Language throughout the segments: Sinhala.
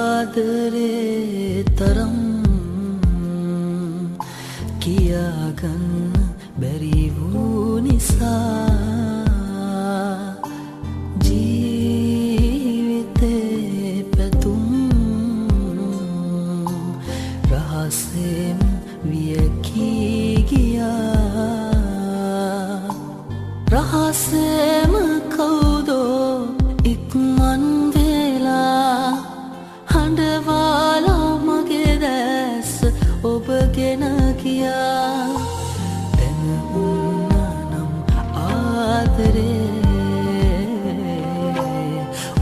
ආදරේ තරම් කියාගන්න බැරි වූ නිසා ජීවිතේ පැතුම් රහසෙන් වියකී ගියා. රහසෙම කවුදෝ ඉක්මන් වෙලා හඬවාලා මගේ දැස ඔබගෙන ගියා. දැන වුණා නම් ආදරේ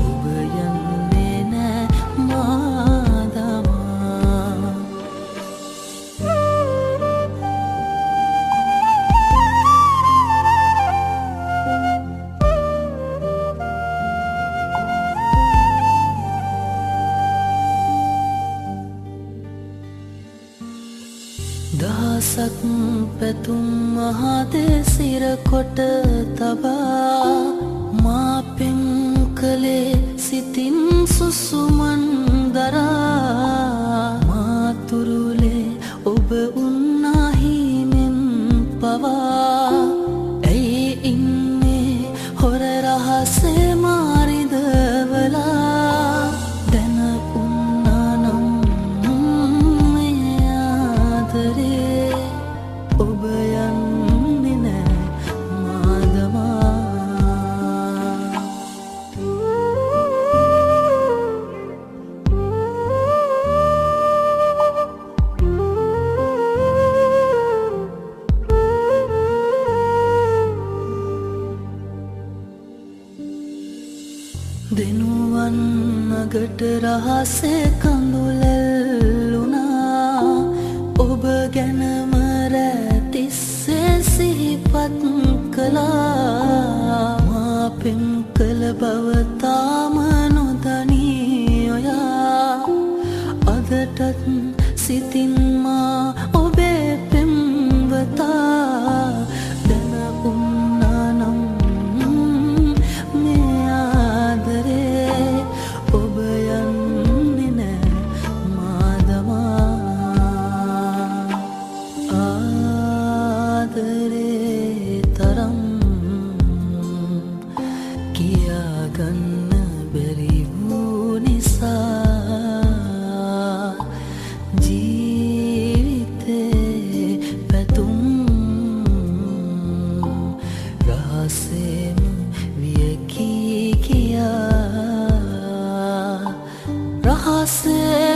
ඔබ යන්නේ නෑ මා දමා. දහසක් පැතුම් මහදේ සිරකොට තබා මා පෙම් කළේ සිතින් සුසුමන් දරා. මා තුරුලේ ඔබ උන්නා හීනෙන් පවා ඇයි ඉන්නේ හොර රහසේ මාරිදවලා. දැන උන්නා නම් මේ ආදරේ ඔබ යන්නේ නෑ මා දමා. දෙනුවන් අගට රහසේ කඳුලෙල්ලුණා. ඔබ ගැනම රෑ තිස්සේ සිහිපත් කළා. මා පෙම් කළ බව තාම නොදනී ඔයා. අදටත් සිතින් මා ඔබේ පෙම්වතා. දැන උන්නා නම් මේ ආදරේ ඔබ යන්නේ නෑ මා දමා. ආදරේ තරම් කියාගන්න බැරි වූ නිසා ජීවිතේ පැතුම් රහසෙම වියකී ගියා. රහසෙම